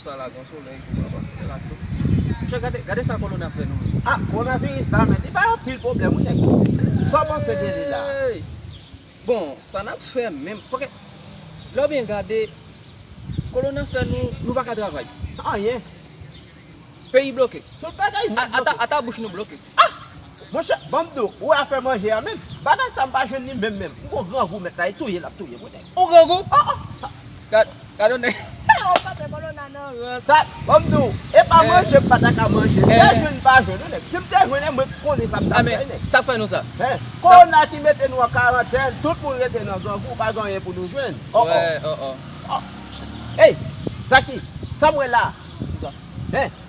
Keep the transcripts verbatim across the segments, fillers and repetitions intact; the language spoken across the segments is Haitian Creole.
Sa la, gen solèy tou, papa. Fè la cho. Monchè, gade, gade sa kolona fè nou. Ah, kowonaviris sa, men, li bay anpil pwoblèm, wi, nèg. Sa w panse de li la? Hey! Bon, sa n ap fè menm? Paske, lè w byen gade, kolona fè nou, nou pa ka travay. Anyen. Peyi bloke. Tout bagay nèt bloke. Ata, ata bouch nou bloke. Ah! Monchè, ban m di w, ou wè afè manje a menm? Bagay sa m pa jwenn li menm, menm. M gon grangou mèt la, e touye l ap touye m, wi, nèg. Ou grangou? Ah, ah. Gad, gad yon nèg. Ou pase kolona nan rans. Sa, ban m di w, e pa manje m pa ta ka manje. M te jwenn, m pa jwenn, wi, nèg. Si m te jwenn, mwen konnen sa m t ap fè, nèg. Sa fè nou sa? Hen? Kolona ki mete nou an karantèn, tout moun rete nan grangou, pa gen anyen pou nou jwenn. Oh, oh. Wè, oh, oh. Oh. Ey, Zaki, sa m wè la? Sa. Hen?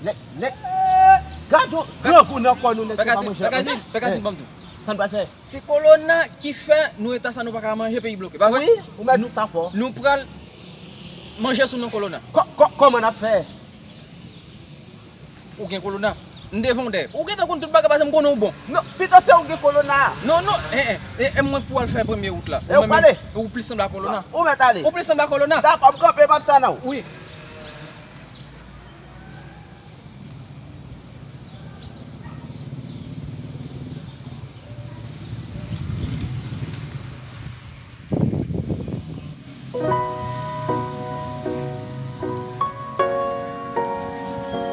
Nèg, nèg, gad yon grangou nan kò nou, nèg, se pa manje. Pè Kasim, pè Kasim, ban m di w. Sa n pral fè? Se kolona ki fè nou eta sa, nou pa ka manje, peyi bloke, pa vre? Wi, ou mèt di sa fò. Nou pral manje sou non kolona. Kò-, kò-, kòman n ap fè? Ou gen kolona. M devan w dèyè. Ou gentan konn tout bagay, paske m konnen w bon. Non, pito se ou gen kolona. Non, non, e, e, e, e mwen k pou al fè premye wout la. E ou pale? Ou plis sanble a kolona. Ou mèt ale. Ou plis sanble a kolona. Dakò, m kanpe, m ap tann ou. Wi.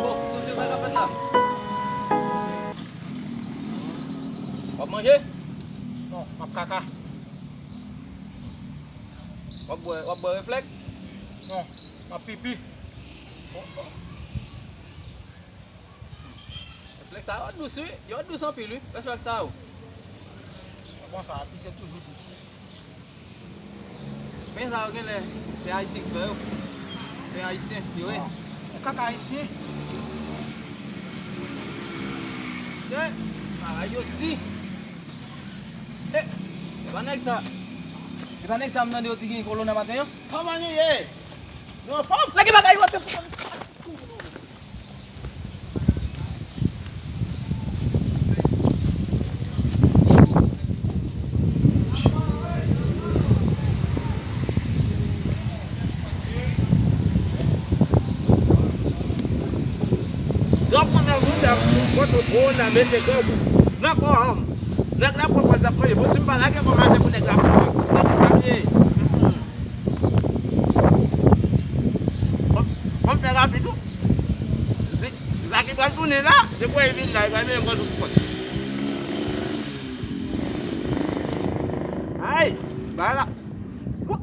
Bon, sosye, sa k ap fèt la? W ap manje? Non, m ap kaka. W ap bwè, w ap bwè reflèks? Non, m ap pipi. Reflèks sa yo dous, wi. Yo dous anpil, wi. Reflèks sa yo. Bon, sa, pi se toujou dous, wi. Men sa yo genlè, se Ayisyen ki fè yo. Men Ayisyen, yo, wi. Ah. Kaka Ayisyen. Se, bagay yo di. Eh, e pa nèg sa. E pa nèg sa m tande yo di gen kolona maten an. Kòman nou ye? Nou anfòm? Lage bagay yo, te fou. Donk, mwen nan moun nan, mwen nan moun nan, mete grangou nan kò an. Nèg la pran pòz ap manje. Bon, si m pa lage kò m atè pou nèg la pran, nèg sa m ye. Bon, bon, fè rapid, wi. Zaki pral tounen la, se pou li vin la, li pral mennen m gòdou pou kòt. Ay, ba la. Bon,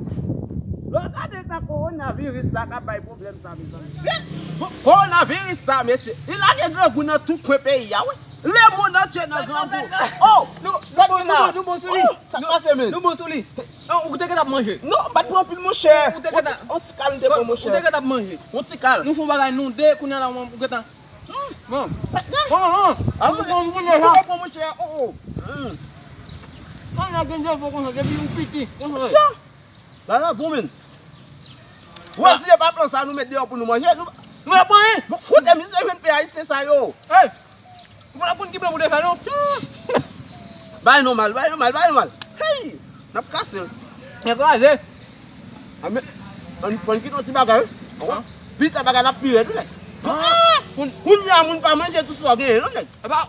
lè w gade sa kowonaviris sa k ap bay pwoblèm sa, mezanmi. Shit! Bon, kowonaviris sa, mesye, li lage grangou nan tout kwen peyi a, wi. Lemonn antye nan grangou. Oh, nou, sa bon la. Nou bon sou li. Oh, sa k pase, men? Nou bon sou li. Oh, ou te gentan ap manje. Non, m pa t pran anpil, monchè. Ou te gentan. On ti kal m te pran, monchè. Ou te gentan ap manje. On ti kal. Nou fè yon bagay, nou de, kounye a la, ou gentan. Bon. Bon, bon. A, ou pran, ou pran, monchè. Oh, oh. Kòman gen defo konsa, depi ou piti, konsa. Sa. Bagay la bon, men. Ou wè, si se pa plan sa nou met deyò pou nou manje, nou, nou pa pran anyen. Bon, kote misye jwenn pè ayisyen sa yo? Hey! Ou pa konn ki plan pou te fè, non? Bay nòmal, bay nòmal, bay nòmal. Hey! N ap kase l. E kraze. A, men, ann, fò n kite yon ti bagay, wi. Pita bagay la pi rèd, wi, nèg. Ah! Koun-, kounye a, moun pa manje tout sa w genyen, non, nèg.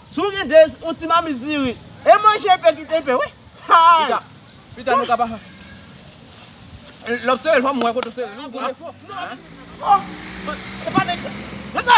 Si w gen de, yon ti mamit diri, e manje enpe kite enpe, wi. Pita, pita nou ka pa. Lè w ap sere l, fò m wè kote w sere l, wi, gwo defo. Oh, e pa nèg sa. Mesye,